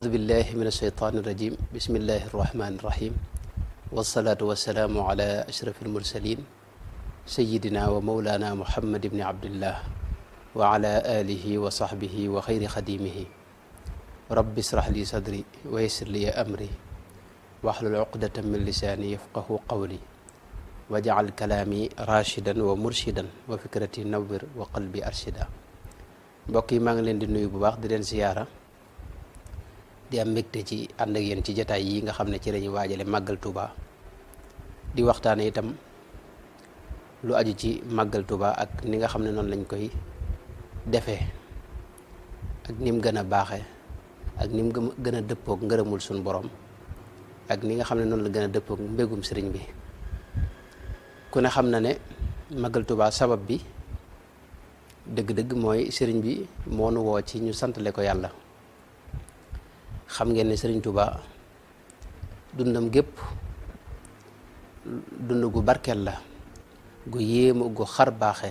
أعوذ بالله من الشيطان الرجيم بسم الله الرحمن الرحيم والصلاة والسلام على أشرف المرسلين سيدنا ومولانا محمد بن عبد الله وعلى آله وصحبه وخير خديمه رب اشرح لي صدري ويسر لي أمري واحلل عقدة من لساني يفقه قولي واجعل كلامي راشدا ومرشدا وفكرتي نور وقلبي أرشدا mbokk yi maa ngi leen di nuyu bu baax di leen ziyaara di am mbégte ci ànd ak yéen ci jataay yi nga xam ne ci lañuy waajale màggal Touba di waxtaane itam lu aju ci màggal Touba ak ni nga xam ne noonu lañ koy defee ak ni mu gën a baaxe ak ni mu gën a dëppook ngërëmul suñu borom ak ni nga xam ne noonu la gën a dëppook mbégum sëriñ bi ku ne xam na ne màggal Touba sabab bi dëgg-dëgg mooy sëriñ bi moo nu woo ci ñu santale ko yàlla xam ngeen ne sëriñ Touba dundam gépp dund gu barkeel la gu yéemu gu xar baaxe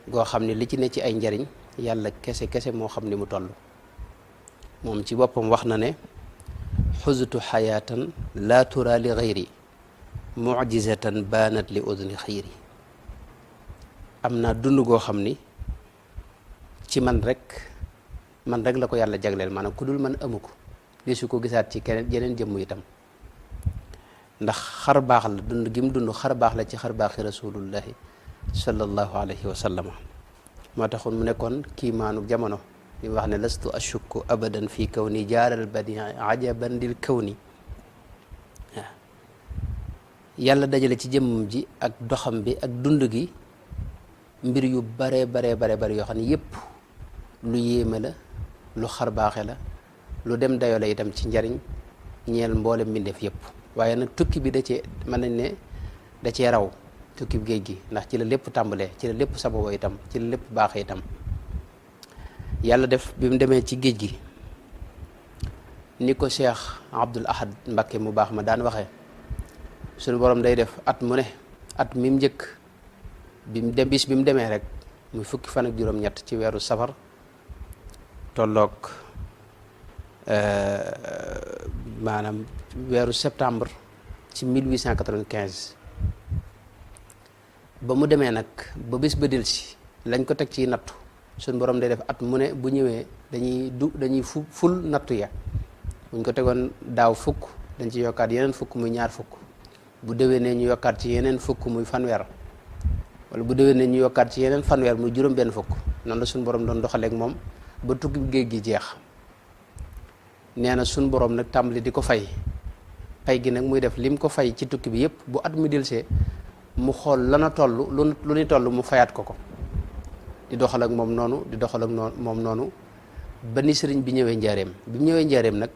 goo xam ne li ci ne ci ay njariñ yàlla kese moo xam ni mu toll moom ci boppam wax na ne xuzutu xayaatan laa tura li xayri mujizatan baanat li udni xayri am naa dund goo xam ni ci man rek la ko yàlla jagleel maanaam ku dul man amu ko li su ko gisaat ci keneen yeneen jëmm itam ndax xar baax la dund gi mu dund xar baax la ci xar baaxi rasulullahi sallallahu alayhi wa sallama moo taxoon mu nekkoon kiimaanu jamono li wax ne lastu ashukku abadan fi kaw ni jaaral badi ajaban lil kaw ni waaw yàlla dajale ci jëmmam ji ak doxam bi ak dund gi mbir yu bare yoo xam ne yépp lu yéeme la lu xar baaxe la lu dem dayoo la itam ci njariñ ñeel mboolem mbindeef yépp waaye nag tukki bi da cee mën nañ ne da cee raw tukki bi géej gi ndax ci la lépp tàmbalee ci la lépp sababoo itam ci la lépp baaxe itam yàlla def bi mu demee ci géej gi ni ko Cheikh Abdoul Ahad Mbacké mu baax ma daan waxee suñu borom day def at mu ne at mi mu njëkk bi mu dem bis bi mu demee rek muy fukki fan ak juróom-ñett ci weeru safar tolloog maanaam weeru septembre ci 1895 ba mu demee nag ba bis ba delsi lañ ko teg ci nattu suñ borom day def at mu ne bu ñëwee dañuy ful nattu ya buñ ko tegoon daaw fukk dañ ci yokkaat yeneen fukk muy ñaar fukk bu déwénee ñu yokkaat ci yeneen fukk muy fanweer wala bu déwénee ñu yokkaat ci yeneen fanweer muy juróom benn fukk noonu la suñ borom doon doxaleeg moom ba tukki géej gi jeex nee na suñ borom nag tàmbali di ko fay gi nag muy def lim ko fay ci tukki bi yépp bu at mi delsee mu xool lana toll lu ni toll mu fayaat ko di doxal ak moom noonu di doxal ak moom noonu ba ni sëriñ bi ñëwee njaareem bi mu ñëwee njaareem nag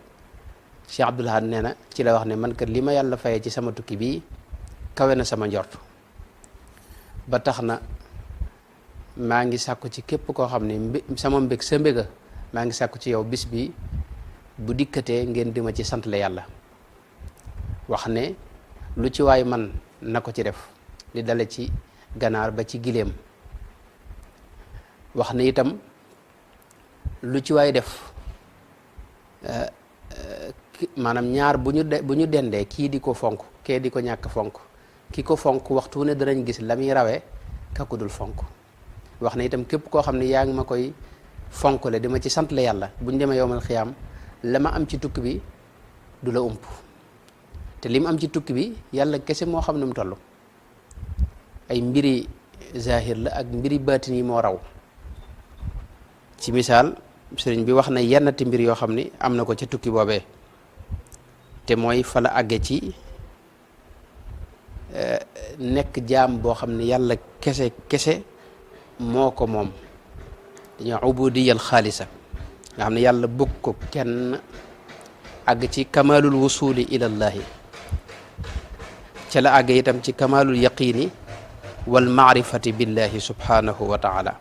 Cheikh Abdoul Ahad nee na ci la wax ne man kat li ma yàlla fayee ci sama tukki bii kawe na sama njort ba tax na maa ngi sàkku ci képp koo xam ne sama mbég sa mbéga maa ngi sàkku ci yow bis bi bu dikkatee ngeen di ma ci sant la yàlla wax ne lu ci waay man na ko ci def li dale ci ganaar ba ci giléem wax ne itam lu ci waay def maanaam ñaar bu ñu dendee kii di ko fonk kee di ko ñàkk fonk ki ko fonk waxtu ne danañ gis la muy rawee kakku dul fonk wax na itam képp koo xam ne yaa ngi ma koy fonkle dama ci sant la yàlla buñ demee yowmal xiyaam la ma am ci tukki bi du la ump te li mu am ci tukki bi yàlla kese moo xam ne mu toll ay mbiri zahir la ak mbiri baatin yi moo raw ci misaal sëriñ bi wax na yennati mbir yoo xam ni am na ko ca tukki boobee te mooy fa la àgge ci nekk jaam boo xam ne yàlla kese moo ko moom dañoo ubudiyal xaalisa nga xam ne yàlla bëgg ko kenn àgg ci kamalul wusuli ilallahi ca la àgg itam ci kamalul yaqini wal maarifati billahi subhanahu wa taala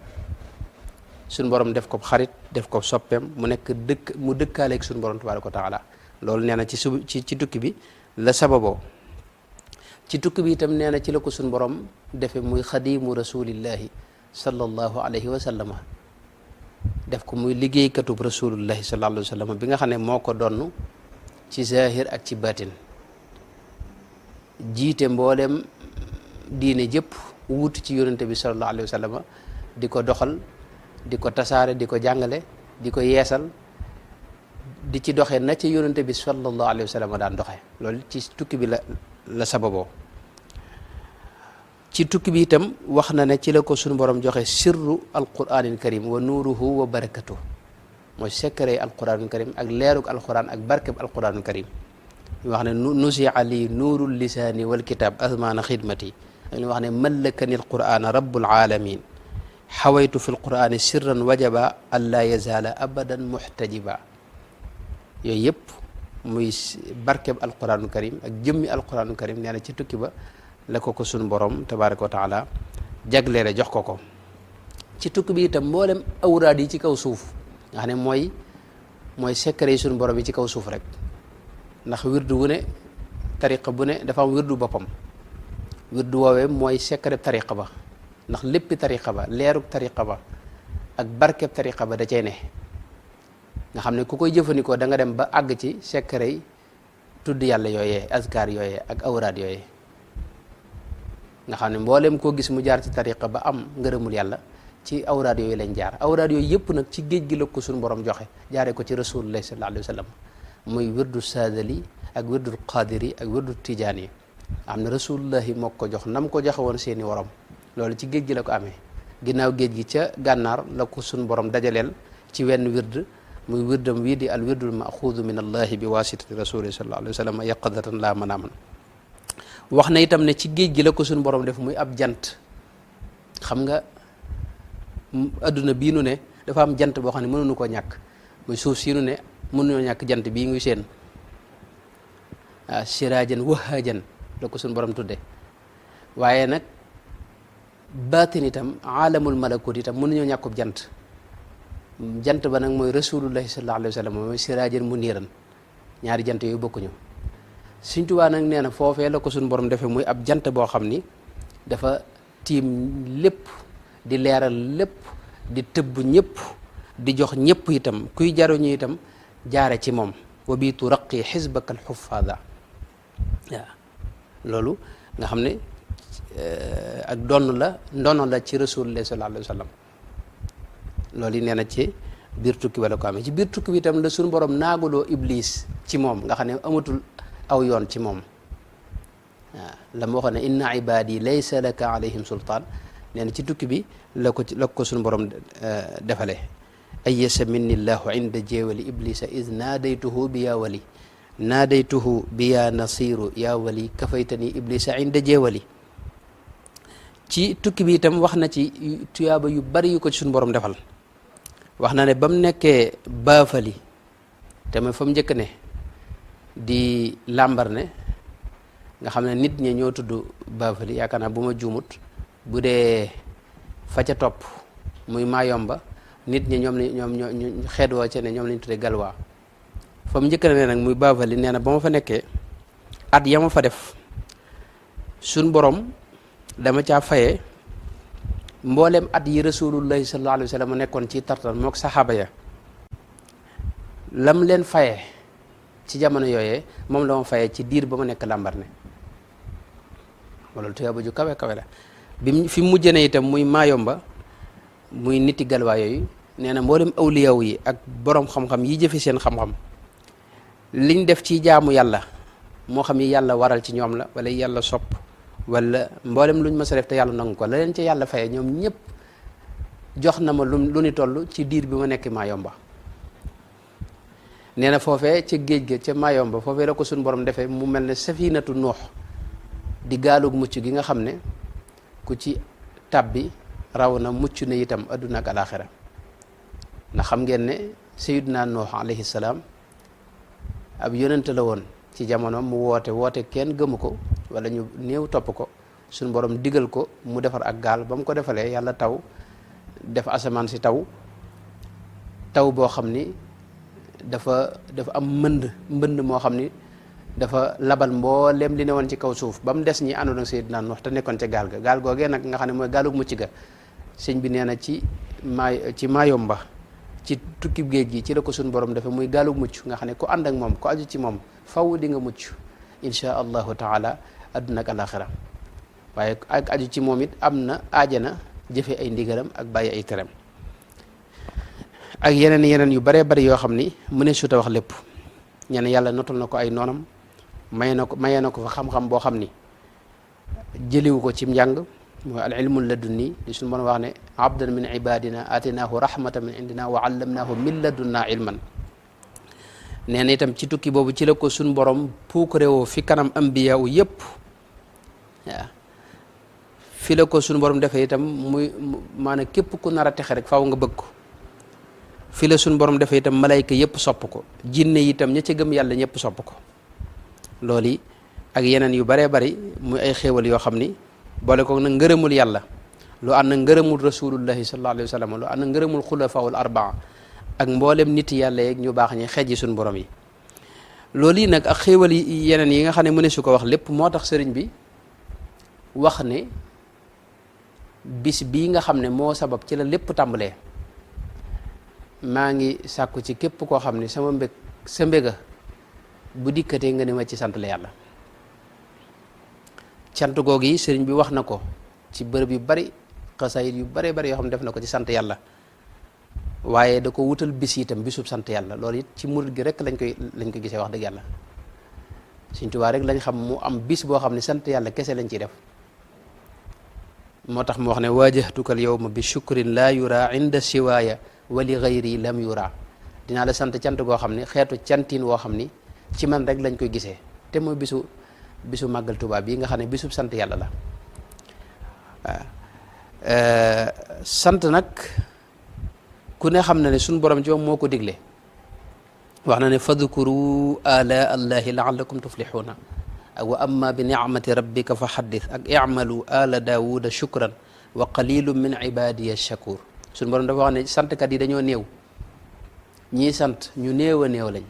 suñ borom def ko xarit def ko soppeem mu nekk mu dëkkaaleeg suñ borom tabaraka wa taala loolu nee na ci tukki bi la sababoo ci tukki bi itam nee na ci la ko suñ borom defe muy xadimu rasulillahi sallallahu alayhi wa sallama def ko muy liggéeykatub rasulullahi sallallahu alayhi wa sallam bi nga xam ne moo ko donn ci zahir ak ci batin jiite mboolem diine jëpp wuutu ci yonente bi sallallahu alayhi wa sallam di ko doxal di ko tasaare di ko jàngale di ko yeesal di ci doxee na ci yonente bi sallallahu alayhi wa sallam daan doxee loolu ci tukki bi la sababoo ci tukki bi itam wax na ne ci la ko sunu borom joxe sirru alquranil karim wa nuuruhu wa barakatuh mooy secret alquranil karim ak leerug alquran ak barkeb alquranil karim ñu wax ne nusia li nuurul lisaani wal kitab azmaana xidmati ñu wax ne mallakani alqurana rabbul alamin xawaytu fi alqurani sirran wajaba an laa yazaala abadan muxtajiba yooyu yëpp muy barkeb alquranil karim ak jëmmi alquranil karim nee na ci tukki ba la ko sunu borom tabaraka wa taala jagleere jox ko ci tukki bi itam mboolem awraad yi ci kaw suuf nga xam ne mooy secret yi sunu borom yi ci kaw suuf rek ndax wirdu wu ne tariqa bu ne dafa am wirdu boppam wirdu woowee mooy secret tariqa ba ndax léppi tariqa ba leerug tariqa ba ak barkeb tariqa ba da cay ne nga xam ne ku koy jëfandikoo da nga dem ba àgg ci secret yi tudd yàlla yooyee azkar yooyee ak awraad yooyee nga xam ne mboolem koo gis mu jaar ci tariqa ba am ngërëmul yàlla ci awraad yooyu lañ jaar awraad yooyu yëpp nag ci géej gi la ko suñu borom joxe jaaree ko ci rasulullah sallallahu alayhi wa sallam muy wirdu saadali ak wirdu qadiri ak wirdu tijaani am na rasulullahi moo ko jox nam ko joxe woon seeni worom loolu ci géej gi la ko amee ginnaaw géej gi ca gànnaar la ko suñu borom dajaleel ci wenn wird muy wirdam wii di al wirdul maxuudu min allahi bi wasitati rasuli sallallahu alayhi wa sallam yaqadatan laa manaaman wax na itam ne ci géej gi la ko suñu borom def muy ab jant xam nga adduna bii nu ne dafa am jant boo xam ne mënuñu koo ñàkk muy suuf si nu ne mënuñoo ñàkk jant bii nguy seen siraajan wahaajan la ko suñu borom tudde waaye nag baatin itam aalamul malakut itam mënuñoo ñàkkub jant ba nag mooy rasulullahi sallallahu alayhi wa sallam mooy siraajan muniiran ñaari jant yooyu bokkuñu Sëñ Tuubaa nag nee na foofee la ko suñu borom defee muy ab jant boo xam ni dafa tiim lépp di leeral lépp di tëbb ñëpp di jox ñëpp itam kuy jaruñu itam jaare ci moom wa bi turaqi xisbaka alxufaada waaw loolu nga xam ne ak ndono la ci rasulullah sallallahu alayhi wa sallam loolu yi nee na ci biir tukki wala ko amee ci biir tukki bi itam la suñu borom naaguloo iblis ci moom nga xam ne amatul aw yoon ci moom waaw la ma waxoon ne inna ibadi laysa laka alayhim sultaan nee na ci tukki bi la ko suñu borom defale ayasa minni llahu inda jeewali iblisa is naadaytuhu bi yaa wali naadaytuhu bi yaa nasiru yaa wali kafaytani iblisa inda jeewali ci tukki bi itam wax na ci tuyaaba yu bari yu ko ci suñu borom defal wax na ne ba mu nekkee baafali te ma fa mu njëkk ne di làmbar ne nga xam ne nit ñi ñoo tudd baafali yaakaar naa bu ma juumut bu dee fa ca topp muy Mayomba nit ñi ñoom xeet woo ca ne ñoom lañ tuddee galwaa fa mu njëkk ne nag muy baafali nee na ba ma fa nekkee at ya ma fa def suñ borom dama caa fayee mboolem at yi rasulullahi sallallahu alayhi wa sallam nekkoon ci tartan mook saxaaba ya lam leen fayee ci jamono yooyee moom la ma fayee ci diir ba ma nekk làmbar ne loolu tuyaaba ju kawe kawe la bi fi mujj ne itam muy Mayomba muy niti galwaa yooyu nee na mboolem awliyaw yi ak borom xam-xam yi jëfe seen xam-xam liñ def ci jaamu yàlla moo xam yi yàlla waral ci ñoom la wala yàlla sopp wala mboolem luñ mës a def te yàlla nangu ko la leen ci yàlla faye ñoom ñëpp jox na ma lu ni toll ci diir bi ma nekk Mayomba nee na foofee ca géej ga ca Mayomba foofee la ko suñu borom defee mu mel ne safinatu Nuux di gaalug mucc gi nga xam ne ku ci tàbbi raw na mucc na itam adduna ak alaxira ndax xam ngeen ne Sayyidina Nuux alayhi salaam ab yonent la woon ci jamono mu woote kenn gëmu ko wala ñu néew topp ko suñu borom digal ko mu defar ak gaal ba mu ko defalee yàlla taw def asamaan si taw boo xam ni dafa am mbënd moo xam ni dafa labal mboolem li ne woon ci kaw suuf ba mu des ñi àndoon ak Seydina Nuux te nekkoon ca gaal googee nag nga xam ne mooy gaalug mucc ga sëñ bi nee na ci Mayomba ci tukki géej gi ci la ko suñu borom defee muy gaalu mucc nga xam ne ku ànd ak moom ku aju ci moom faw di nga mucc insha allahu taala adduna ak alaxira waaye ak aju ci moom it am na aajana jëfe ay ndigalam ak bàyyi ay teram ak yeneen yu baree bari yoo xam ni mu ne suta wax lépp ñene yàlla notal na ko ay noonam mayee na ko fa xam-xam boo xam ni jëliwu ko ci njàng mooy al ilmu ladunni di suñu mën wax ne abdan min ibadina atinaahu rahmatan min indina wa allamnaahu min ladunna ilman nee na itam ci tukki boobu ci la ko suñ borom puuk réewoo fi kanam ambiya u yëpp waaw fi la ko suñu borom defee itam muy maanaam képp ku nar a texe rek faaw nga bëgg ko fi la suñu borom defee itam malayka yëpp sopp ko jinne itam ña ca gëm yàlla ñëpp sopp ko loolu yi ak yeneen yu baree bari muy ay xéewal yoo xam ni boole ko nag ngërëmul yàlla lu ànd ngërëmul rasulullahi sallallahu alayhi wa sallam lu ànd ngërëmul xulafaul arbaa ak mboolem nit yàlla yeeg ñu baax ñi xeej yi suñu borom yi loolu yi nag ak xéewal yi yeneen yi nga xam ne mu ne su ko wax lépp moo tax sëriñ bi wax ne bis bii nga xam ne moo sabab ci la lépp tàmbalee maa ngi sàkku ci képp koo xam ne sama mbég sa mbéga bu dikkatee nga ne ma ci sant la yàlla cant googu yi sëriñ bi wax na ko ci bërëb yu bari xasaayid yu bare bari yoo xam ne def na ko ci sant yàlla waaye da ko wutal bis itam bisub sant yàlla loolu it ci murid gi rek lañ koy gisee wax dëgg yàlla Sëriñ Tuubaa rek lañ xam mu am bis boo xam ne sant yàlla kese lañ ciy def moo tax mu wax ne waajahtukal yawma bi shukrin laa yura inda siwaaya wa li gayri lam yura dinaa la sant cant goo xam ne xeetu cantin woo xam ni ci man rek lañ koy gisee te mooy bisu màggal Tuubaa bii nga xam ne bisub sant yàlla la waaw sant nag ku ne xam na ne suñu borom ci moom moo ko digle wax na ne fadkuru ala allahi laallakum tuflixuuna ak wa amma bi nicmati rabbika fa xaddis ak icmalu ala daawuda shukran wa qalilun min ibadiya shakur suñu borom dafa wax ne santkat yi dañoo néew ñii sant ñu néew a néew lañ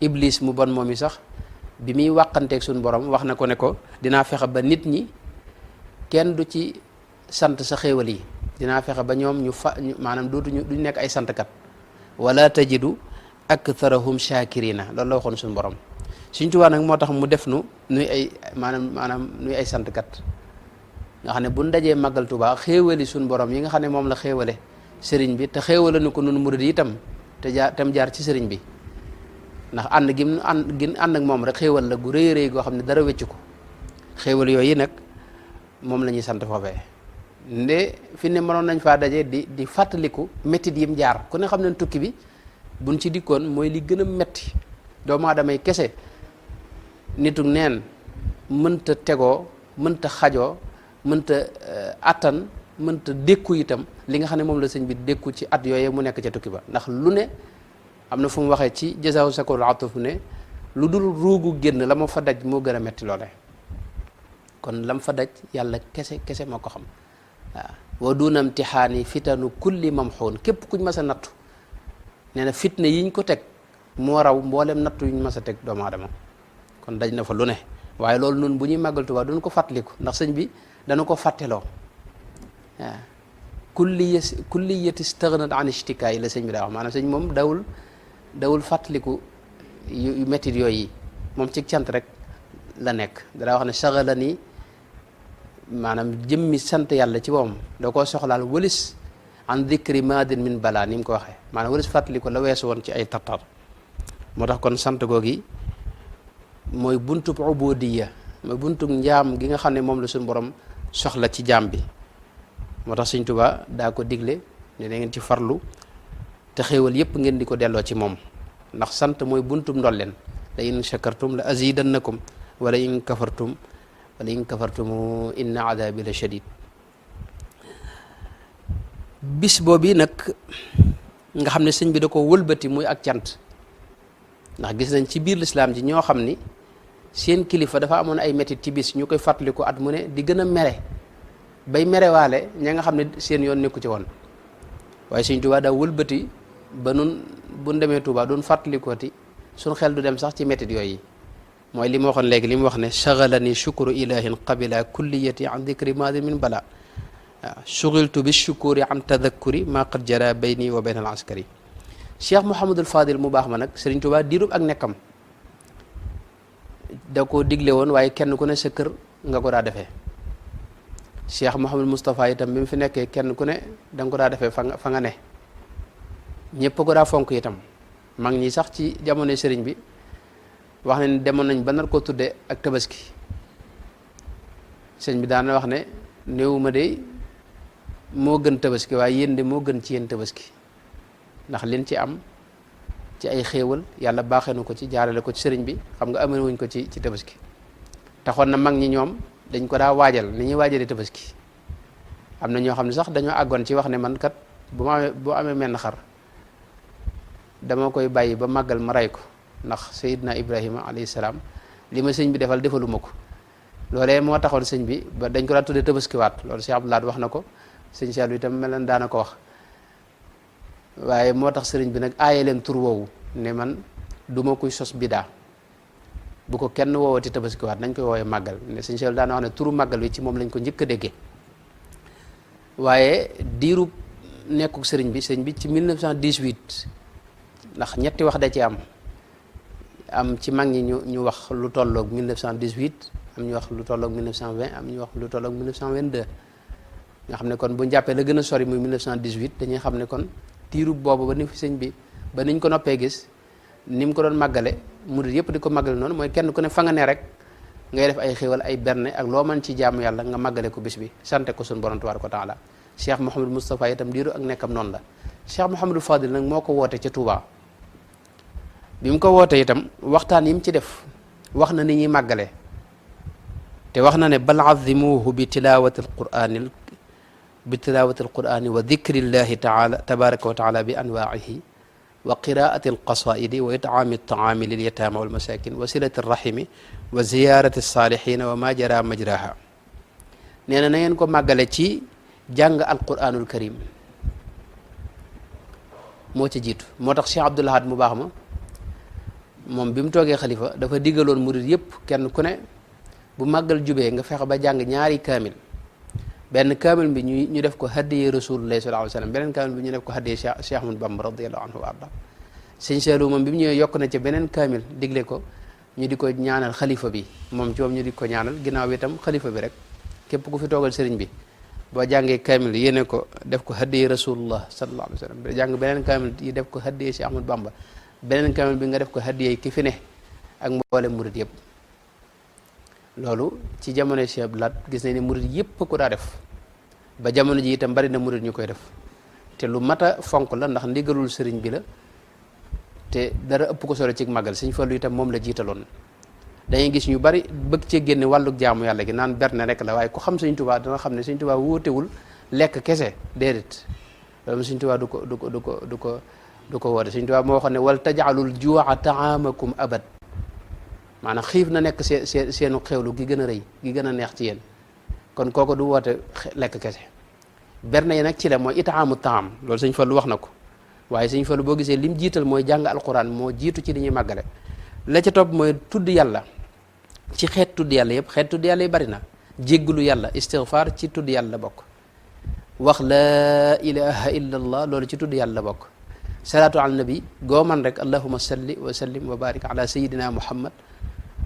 iblis mu bon moom yi sax bi muy wàqanteeg suñu borom wax na ko ne ko dinaa fexe ba nit ñi kenn du ci sant sa xéewal yi dinaa fexe ba ñoom maanaam duñ nekk ay santkat wala tajidu aktharahum shakirina loolu la waxoon suñu borom Sëriñ Tuubaa nag moo tax mu def nuy ay maanaam nuy ay santkat nga xam ne bu ndajee màggal Tuubaa xéewali suñu borom yi nga xam ne moom la xéewale sëriñ bi te xéewale nu ko nun murid itam tam jaar ci sëriñ bi ndax ànd ak moom rek xéewal la gu rëy rëy goo xam ne dara weccu ko xéewal yooyu nag moom la ñuy sant foofee nde fi ne mënoon nañ faa daje di fàttaliku méttit yim jaar ku ne xam ne tukki bi buñ ci dikkoon mooy li gën a metti doomu aadama yi kese nitu neen mënta tegoo mënta xajoo mënta attan mënta dékku itam li nga xam ne moom la sëñ bi dékku ci at yooyee mu nekk ca tukki ba ndax lu ne am na fu mu waxee ci jazaahu sakoor atuf ne lu dul ruugu génn la ma fa daj moo gën a metti loole kon lam fa daj yàlla kese moo ko xam waaw wa duna imtixaani fitanu kulli mamxuun képp kuñ mas a nattu nee na fitna yiñ ko teg moo raw mboolem nattu yuñ mas a teg doomu aadama kon daj na fa lu ne waaye loolu noonu bu ñuy màggal Tuubaa duñ ko fàttaliku ndax sëñ bi dana ko fàtteloo waaw kulliyati stagnat an ishtikaay la sëñ bi daa wax maanaam sëñ moom dawul fàttaliku yu mettit yooyu moom ci cant rek la nekk daa wax ne sagala ni maanaam jëmmi sant yàlla ci moom da koo soxlaal wëlis an dikri madin min bala ni mu ko waxee maanaam wëlis fàttali ko la weesu woon ci ay tartar moo tax kon sant googi mooy buntub ubudiya mooy buntub njaam gi nga xam ne moom la suñu borom soxla ci jaam bi moo tax Sëñ Tuubaa daa ko digle ne da ngeen ci farlu te xéewal yépp ngeen di ko delloo ci moom ndax sant mooy buntub ndolleen la in shakartum la azidannakum wala in kafartum inna adabi la shadid bis boobu nag nga xam ne sëñ bi da ko wëlbati muy ak cant ndax gis nañ ci biir lislaam ji ñoo xam ni seen kilifa dafa amoon ay métit ci bis ñu koy fàttaliku at mu ne di gën a mere bay merewaale ña nga xam ne seen yoon nekku ci woon waaye Sëñ Tuubaa daa wëlbati ba nun buñ demee Tuubaa doon fàttalikooti suñ xel du dem sax ci métit yooyu mooy li ma waxoon léegi li mu wax ne chagalani shukru ilahin qabila kulliyati an dicri madin min bala waaw shughiltu bi shukuri an tadakkuri ma qad jara bayni wa bayna al askari Cheikh Mouhamadul Fadil mu baax ma nag Sëriñ Tuubaa diirub ak nekkam da ko digle woon waaye kenn ku ne sa kër nga ko daa defee. Cheikh Mouhamadul Moustapha itam bi mu fi nekkee kenn ku ne da nga ko daa defee fa nga ne ñëpp ko daa fonk itam. mag ñi sax ci jamono sëriñ bi wax ne demoon nañ ba nar koo tudde ak tabaski sëriñ bi daana wax ne néew ma de moo gën tabaski waaye yéen de moo gën ci yéen tabaski ndax liñ ci am ci ay xéewal yàlla baaxee na ko ci jaarale ko ci sëriñ bi xam nga amee wuñ ko ci tabaski taxoon na mag ñi ñoom dañ ko daa waajal ni ñuy waajalee tabaski am na ñoo xam ne sax dañoo àggoon ci wax ne man kat bu amee menn xar dama koy bàyyi ba màggal ma rey ko ndax Seydina Ibrahima alayhi salaam li ma sëñ bi defal defaluma ko loolee moo taxoon sëñ bi ba dañ ko daa tuddee tabaskiwaat loolu Cheikh Abdoulaye wax na ko sëñ Saliou itam mel na daana ko wax waaye moo tax sëriñ bi nag aaye leen tur woowu ne man du ma kuy sos bidaa bu ko kenn woowati tabaskiwaat nañ koy woowee màggal ne sëñ Saliou daana wax ne turu màggal wi ci moom lañ ko njëkk a déggee waaye diirub nekkuk sëriñ bi ci 1918 ndax ñetti wax da ci am ci mag ñi ñu wax lu tolloog 1918 am ñu wax lu tolloog 1920 am ñu wax lu tolloog 1922 nga xam ne kon bu ñu jàppee la gën a sori muy 1918 dañuy xam ne kon tiirub boobu ba ni fi sëñ bi ba niñ ko noppee gis ni mu ko doon màggale murid yëpp di ko màggale noonu mooy kenn ku ne fa nga ne rek ngay def ay xéwal ay berne ak loo mën ci jaamu yàlla nga màggale ko bis bi sante ko suñu borom tabaaraka wa taala Cheikh Mouhamadou Moustapha itam diiru ak nekkam noonu la Cheikh Mouhamadou Fadil nag moo ko woote ca Touba bi mu ko woote itam waxtaan yi mu ci def wax na ni ñuy màggale te wax na ne bal azimuhu bi tilawati alqurani wa dikrillahi taala tabaraka wa taala bi anwaihi wa qiraati alqasaidi wa itaami altaami lilyatama walmasakin wa silati arrahimi wa ziyarati alsalihina wa ma jara majraha nee na ngeen ko màggale ci jàng alquranul karim moo ci jiitu moo tax Cheikh Abdoul Ahad mu baax ma moom bi mu toogee xalifa dafa diggaloon murid yëpp kenn ku ne bu màggal jubee nga fexe ba jàng ñaari kaamil benn kaamil bi ñu def ko haddiyee rasulullah sallallahu alayhi wasallam beneen kaamil bi ñu def ko haddiyee Cheikh Ahmadou Bamba radiyallahu anhu wa arda sëñ Saliou moom bi mu ñëwee yokk na ca beneen kaamil digle ko ñu di ko ñaanal xalifa bi moom ci moom ñu di ko ñaanal ginnaaw bi itam xalifa bi rek képp ku fi toogal sëriñ bi boo jàngee kaamil yéene ko def ko haddiyee rasulullah sallallahu alayhi wasallam jàng beneen kaamil yi def ko haddiyee Cheikh Ahmadou Bamba beneen kaamil bi nga def ko haddiyee ki fi ne ak mboole murid yëpp loolu ci jamono Cheikh Abdoul Ahad gis nañ ne murid yëpp ko daa def ba jamono ji itam bari na murid ñu koy def te lu mat a fonk la ndax ndigalul sëriñ bi la te dara ëpp ko solo ci màggal Sëriñ Fallu itam moom la jiitaloon dañuy gis ñu bari bëgg cee génne wàlluk jaamu yàlla gi naan berne rek la waaye ku xam Sëriñ Tuubaa dana xam ne Sëriñ Tuubaa wóotewul lekk kese déedéet loolu Sëriñ Tuubaa du ko woote Sëriñ Tuubaa moo waxoon ne wal tajaalul juu'a taamakum abad maanaam xiif na nekk seenu xewlu gi gën a rëy gi gën a neex ci yéen kon kooku du woote lekk kese berne yi nag ci la mooy itaamu taam loolu Sëriñ Fallu wax na ko waaye Sëriñ Fallu boo gisee lim jiital mooy jàng alquran moo jiitu ci li ñuy màggale la ca topp mooy tudd yàlla ci xeet tudd yàlla yëpp xeet tudd yàlla yi bari na jégglu yàlla istighfar ci tudd yàlla la bokk wax laa ilaha illa allah loolu ci tudd yàlla la bokk salaatu ala nabi goo man rek allahuma salli wa sallim wa barik ala sayidina muhammad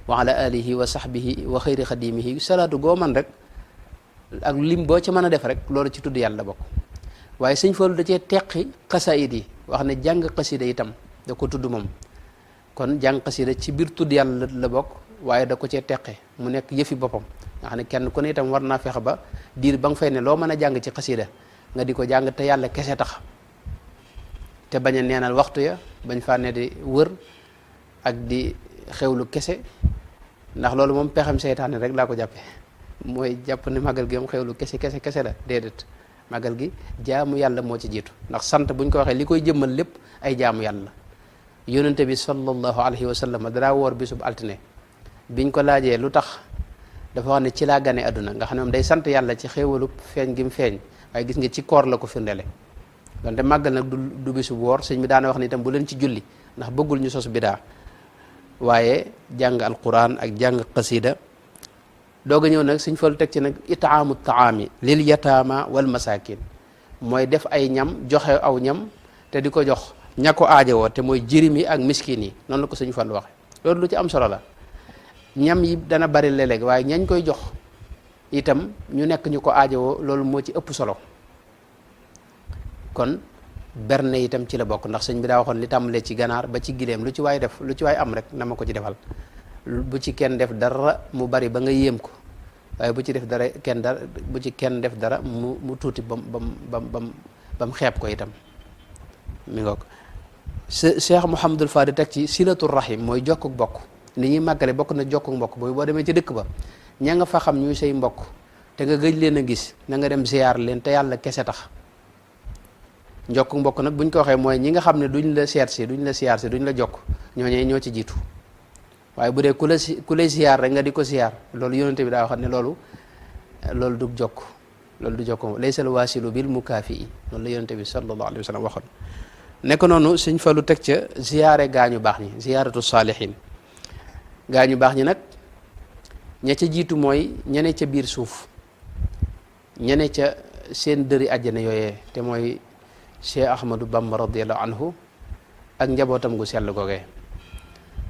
wa ala alihi wa sahbihi wa xayri xadimihi salaatu goo man rek ak lim boo ca mën a def rek loolu ci tudd yàlla la bokk waaye Sëñ Fallu da cee teqi xasaayid yi wax ne jàng xasida itam da ko tudd moom kon jàng xasida ci biir tudd yàlla la bokk waaye da ko cee teqe mu nekk yëfi boppam nga xam ne kenn ku ne itam war naa fexe ba diir ba nga fay ne loo mën a jàng ci xasida nga di ko jàng te yàlla kese tax te bañ a neenal waxtu ya bañ faa ne di wër ak di xewlu kese ndax loolu moom pexem seytaane rek laa ko jàppe mooy jàpp ne màggal gi moom xewlu kese la déedéet màggal gi jaamu yàlla moo ci jiitu ndax sant buñ ko waxee li koy jëmmal lépp ay jaamu yàlla yonente bi sallallahu alayhi wa sallam dara woor bisub altine biñ ko laajee lu tax dafa wax ne ci laa gane àdduna nga xam ne moom day sant yàlla ci xéewalu feeñ gi mu feeñ waaye gis nga ci koor la ko firndele donte màggal nag du bisub woor sëñ bi daana wax ne itam bu leen ci julli ndax bëggul ñu sos bidaa waaye jàng alquran ak jàng qasida doog a ñëw nag Sëñ Fallu teg ci nag itaamu taami lil yataama wal masakin mooy def ay ñam joxe aw ñam te di ko jox ña ko aajowoo te mooy jirim yi ak miskin yi noonu la ko sëñ Fallu waxe loolu lu ci am solo la. ñam yi dana bari léeg-léeg waaye ñañ koy jox itam ñu nekk ñu ko aajowoo loolu moo ci ëpp solo kon berne itam ci la bokk ndax sëñ bi daa waxoon li tàmbalee ci ganaar ba ci gileem lu ci waay def lu ci waay am rek na ma ko ci defal bu ci kenn def dara mu bari ba nga yéem ko waaye bu ci def dara bu ci kenn def dara mu tuuti bam xeeb ko itam mi ngoog Cheikh Mouhamadul Fadi teg ci silatul rahim mooy jokkuk bokk ni ñuy màggale bokk na jokkuk mbokk boo demee ci dëkk ba ña nga fa xam ñuy say mbokk te nga gëj leen a gis na nga dem ziyaar leen te yàlla kese tax jokkuk mbokk nag buñ ko waxee mooy ñi nga xam ne duñ la seet si duñ la siyaar si duñ la jokk ñooñee ñoo ci jiitu waaye bu dee ku lay siyaar rek nga di ko siyaar loolu yonente bi daa wax ne loolu du jokk loolu du jokk laysal waasilu bil mukaafi loolu la yonente bi sallallahu alayhi wa sallam waxoon nekk noonu Sëñ Fallu teg ca ziyaare gaañu baax ñi ziyaaratu saalihin gaañu baax ñi nag ña ca jiitu mooy ñene ca biir suuf ñene ca seen dëri àjjana yooyee te mooy Cheikh Ahmadou Bamba radiyallahu anhu ak njabootam gu sell googee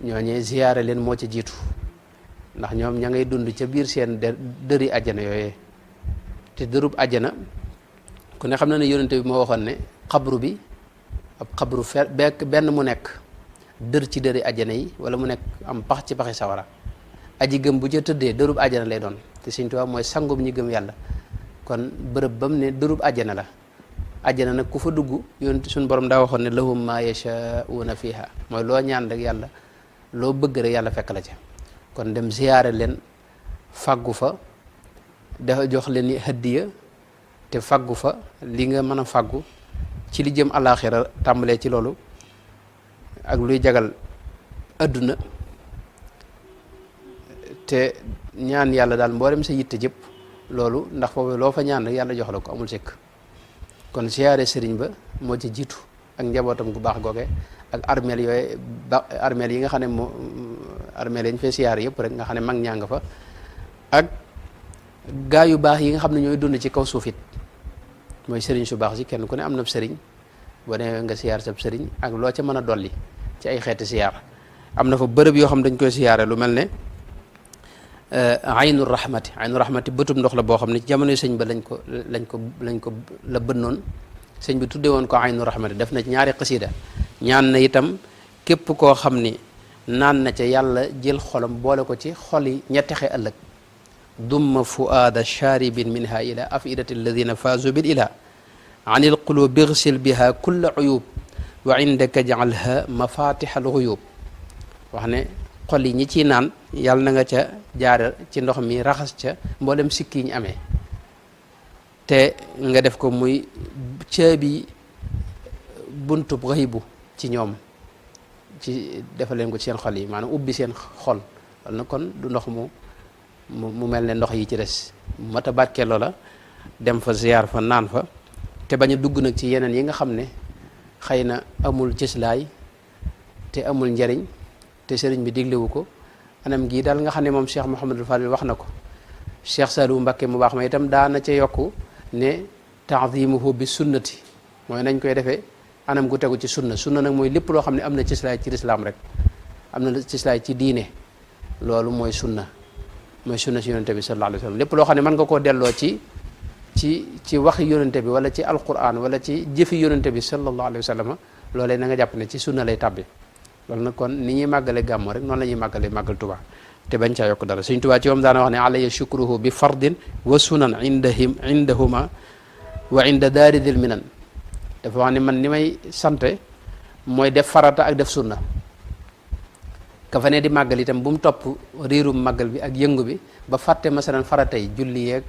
ñooñee ziyaare leen moo ca jiitu ndax ñoom ña ngay dund ca biir seen dëri àjjana yooyee te dërub àjjana ku ne xam na ne yonente bi moo waxoon ne xabru bi ab xabru benn mu nekk dër ci dëri àjjana yi wala mu nekk am pax ci paxi sawara aji gëm bu ca tëddee dërub àjjana lay doon te Sëñ Tuubaa mooy sangum ñi gëm yàlla kon bërëb bam ne dërub àjjana la àjjana nag ku fa dugg yoon suñu borom daa waxoon ne lahum ma yashaa'una fiha mooy loo ñaan rek yàlla loo bëgg rek yàlla fekk la ca kon dem ziyaare leen faggu fa dafa jox leen ni hadiya te faggu fa li nga mën a faggu ci li jëm alaaxira tàmbalee ci loolu ak luy jagal adduna te ñaan yàlla daal mboolem sa yitte jëpp loolu ndax foofu loo fa ñaan rek yàlla jox la ko amul sikk kon siyaare sëriñ ba moo ci jiitu ak njabootam gu baax googe ak armeel yooyu armeel yi nga xam ne moo armeel yi ñu fay siyaare yëpp rek nga xam ne mag ñaa nga fa ak gaa yu baax yi nga xam ne ñooy dund ci kaw suuf it mooy sëriñ su baax si kenn ku ne am na sëriñ boo demee nga siyaar sab sëriñ ak loo ca mën a dolli ci ay xeeti siyaar am na fa bërëb yoo xam dañ koy siyaare lu mel ne aynu rahmati bëtub ndox la boo xam ne ci jamonoy sëñ ba lañ ko la bënnoon sëñ bi tudde woon ko aynu rahmati def na ci ñaari xasida ñaan na itam képp koo xam ni naan na ca yàlla jël xolam boole ko ci xol yi ña texe ëllëg dumma fuaada charibin minha ila afidati alladina faazu bil ila an il qulub bigsil biha kulla uyub wa indaka jaalha mafatiha al ghuyub wax ne xol yi ñi ciy naan yàlla na nga ca jaare ci ndox mi raxas ca mboolem sikki ñu amee te nga def ko muy caabi buntub xëybu ci ñoom ci defal leen ko ci seen xol yi maanaam ubbi seen xol wala na kon du ndox mu mel ne ndox yi ci des mata barkeeloo la dem fa ziyaar fa naan fa te bañ a dugg nag ci yeneen yi nga xam ne xëy na amul cëslaay te amul njariñ te sëriñ bi diglewu ko anam gii daal nga xam ne moom Cheikh Mouhamadul Fadil wax na ko Cheikh Saliou Mbacké mu baax ma itam daana ca yokku ne ta'zimuhu bi sunnati mooy nañ koy defee anam gu tegu ci sunna nag mooy lépp loo xam ne am na cëslaay ci lislaam rek am na cëslaay ci diine loolu mooy sunna si yonente bi sallallahu alayhi wa sallam lépp loo xam ne mën nga koo delloo ci waxi yonente bi wala ci alquran wala ci jëfi yonente bi sallallahu alayhi wa sallam loolee na nga jàpp ne ci sunna lay tàbbi loolu nag kon ni ñuy màggale gàmmo rek noonu la ñuy màggale màggal Tuubaa te bañ caa yokk dara Sëñ Tuubaa ci moom daana wax ne alaya shukruhu bi fardin wa sunan indahuma wa inda daari dil minan dafa wax ne man ni may sante mooy def farata ak def sunna ka fa ne di màggal itam bu mu topp riirum màggal bi ak yëngu bi ba fàtte masalan farata yi julli yeeg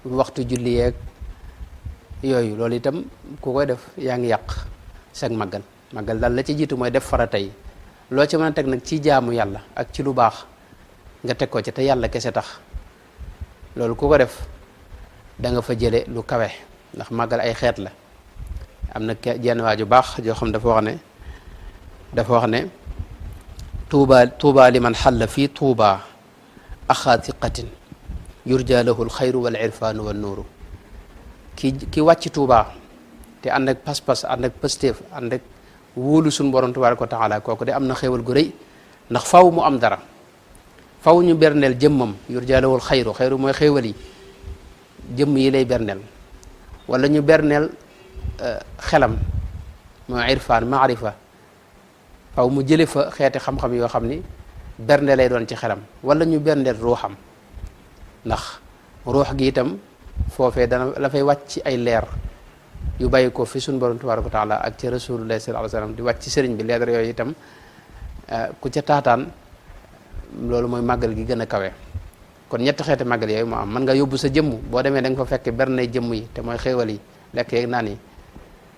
waxtu julli yeeg yooyu loolu itam ku koy def yaa ngi yàq sag màggal daal la ci jiitu mooy def farata yi loo ci mën a teg nag ci jaamu yàlla ak ci lu baax nga teg ko ci te yàlla kese tax loolu ku ko def da nga fa jële lu kawe ndax màggal ay xeet la am na jenn waa ju baax joo xam dafa wax ne tuuba liman xalla fii tuuba axaa thiqatin yurja lahu alxayru wal irfaanu wan nuuru ki wàcc tuuba te ànd ak pas-pas ànd ak pëstéef ànd ak wóolu suñu borom tabaaraka wa taala kooku de am na xéewal gu rëy ndax faw mu am dara faw ñu berneel jëmmam yurjaalawul xayru mooy xéewal yi jëmm yi lay berneel wala ñu berneel xelam mooy irfaan maarifa faw mu jële fa xeeti xam-xam yoo xam ni bernde lay doon ci xelam wala ñu berneel ruuxam ndax ruux gi itam foofee dana la fay wàcc ci ay leer yu bàyyi ko fi suñu borom tabaaraka wa taala ak ci rasulullah sallallahu alayhi wasallam di wàcc ci sëriñ bi leer yooyu itam ku ca taataan loolu mooy màggal gi gën a kawe kon ñetti xeeti màggal yooyu moo am mën nga yóbbu sa jëmm boo demee da nga fa fekk bernay jëmm yi te mooy xéewal yi lekk yeeg naan yi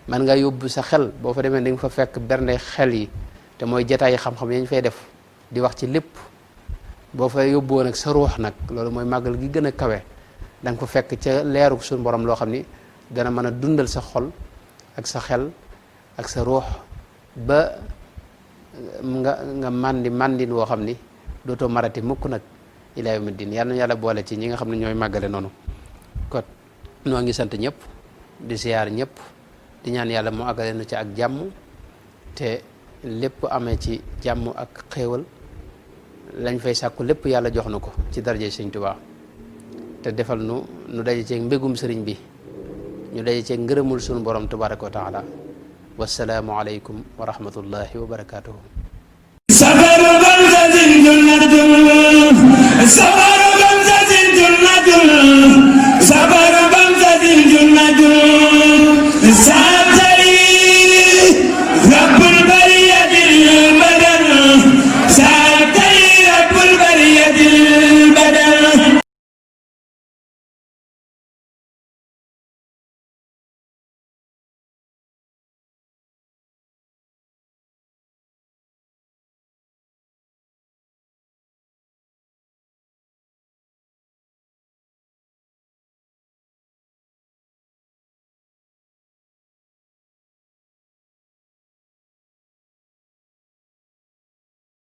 mën nga yóbbu sa xel boo fa demee da nga fa fekk bernay xel yi te mooy jataay yi xam-xam yi ñu fay def di wax ci lépp boo fa yóbboo nag sa ruux nag loolu mooy màggal gi gën a kawe da nga fa fekk ca leeru suñu borom loo xam ni dana mën a dundal sa xol ak sa xel ak sa ruux ba nga màndin woo xam ni dootoo marati mukk nag ilaa yawmi diin yal na yàlla boole ci ñi nga xam ne ñooy màggale noonu kon noo ngi sant ñëpp di siyaar ñëpp di ñaan yàlla mu àggale nu ci ak jàmm te lépp amee ci jàmm ak xéewal lañ fay sàkku lépp yàlla jox na ko ci daraje Sëriñ Tuubaa te defal nu daje ceeg mbégum sëriñ bi ñu daje ceeg ngërëmul sunu borom tabaraka wa taala wassalaamu aleykum wa rahmatullahi wa barakatuhu